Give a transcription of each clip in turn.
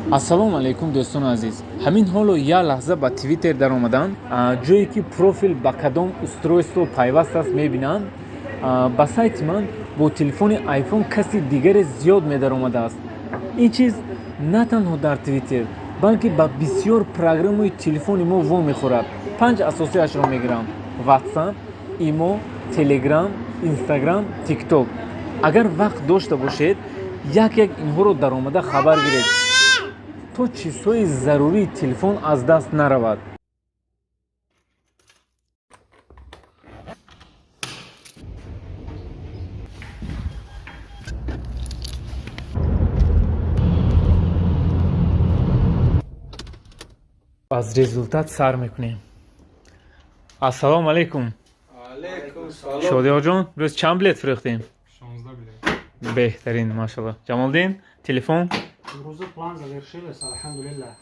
Ассалому алайкум, дӯстони азиз. Ҳамин ҳоло як лаҳза ба Твиттер даромадам, ҷое ки профил ба кадом устройство пайваст аст мебинам. Ба сайти ман бо телефони айфон каси дигаре зиёд медаромадааст. Ин чиз на танҳо дар Твиттер, балки ба бисёр программаи телефони мо вомехӯрад. Панҷ асосиашро мегирам: Ватсап, Имо, Телеграм, Инстаграм, Тикток. Агар вақт дошта бошед, як як инҳоро даромада хабар гиред, то чизҳои зарурии телефон аз даст наравад. Аз результат сар мекунем. Ассалому алайкум. Шодиёрҷон, рӯз чанд билет фурӯхтем? Беҳтарин, машалло. Ҷамолдин, телефон?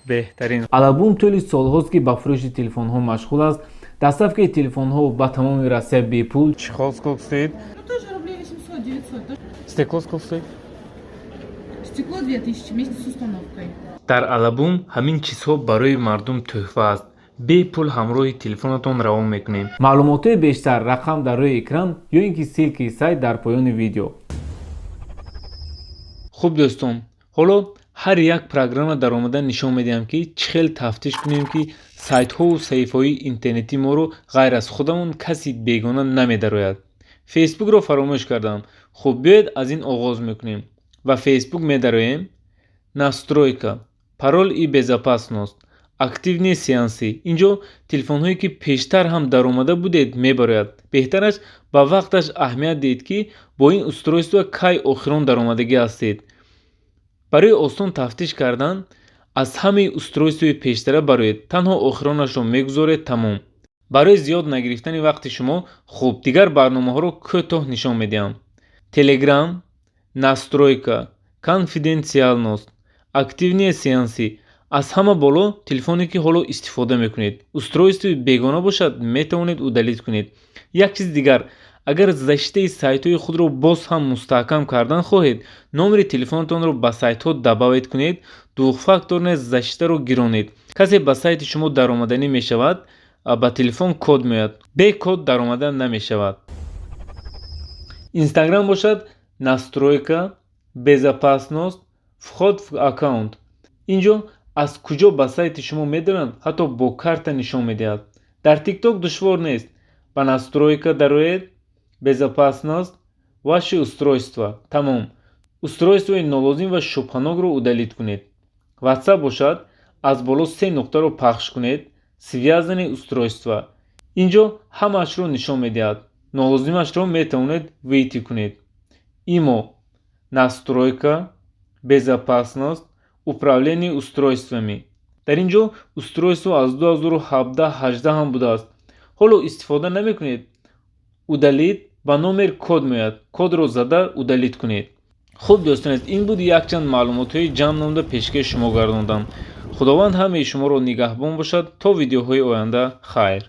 Беҳтарин. Алабум тӯли солҳост, ки ба фурӯши телефонҳо машғул аст. Доставкаи телефонҳо ба тамоми Россия бепул. Чехол сколько стоит? Ну, тоже рублей 800-900. Стекло сколько стоит? Стекло 2000 вместе с установкой. Дар Алабум ҳамин чизҳо барои мардум тӯҳфа аст. Бепул ҳамроҳи телефонатон равон мекунем. Маълумотҳои бештар: рақам дар рӯи экран ё ин ки ссылкаи сайт дар поёни видео. Хуб, дӯстон, ҳоло ҳар як программа даромада нишон медиҳам, ки чӣ хел тафтиш кунем, ки сайтҳову саҳифаҳои интернетии моро ғайр аз худамон каси бегона намедарояд. Фейсбукро фаромӯш кардам. Хуб, биёед, аз ин оғоз мекунем. Ба Фейсбук медароем. Настройка, пароль и безопасность, активные сеансы. Инҷо телефонҳое, ки пештар ҳам даромада будед, мебарояд. Беҳтараш ба вақташ аҳамият диҳед, ки бо ин устройство кай охирон даромадагӣ ҳастед. Барои осон тафтиш кардан аз ҳамаи устройствои пештара бароед, танҳо охиронашро мегузоред, тамом. Барои зиёд нагирифтани вақти шумо, хуб, дигар барномаҳоро кӯтоҳ нишон медиҳам. Телеграм, настройка, конфиденциальность, активные сеансы. Аз ҳама боло телефоне, ки ҳоло истифода мекунед. Устройствои бегона бошад, метавонед удалить кунед. Як чизи дигар: агар защитаи сайтҳои худро боз ҳам мустаҳкам кардан хоҳед, номери телефонатонро ба сайтҳо добавить кунед, двухфакторная защитаро гиронед. Касе ба сайти шумо даромаданӣ мешавад, ба телефон код меояд, бе код даромада намешавад. Инстаграм бошад, настройка, безопасность, вход в аккаунт. Инҷо аз куҷо ба сайти шумо медаранд, ҳатто бо карта нишон медиҳад. Дар Тикток душвор нест: ба настройка дароед, безопасность, ваши устройства, тамом. Устройствои нолозим ва шубҳанокро удалить кунед. Ватсап бошад, аз боло се нуқтаро пахш кунед, связанные устройства. Инҷо ҳамаашро нишон медиҳад, нолозимашро метавонед выйти кунед. Имо, настройка, безопасность, управление устройствами. Дар ин ҷо устройство аз 2017-18 ҳам будааст, ҳоло истифода намекунед, удалить. Ба номер код меояд, кодро зада удалить кунед. Хуб, дӯстон, ин буд якчанд маълумотҳои ҷамъ намуда пешкаши шумо гардондам. Худованд ҳамаи шуморо нигаҳбон бошад. То видеоҳои оянда хайр.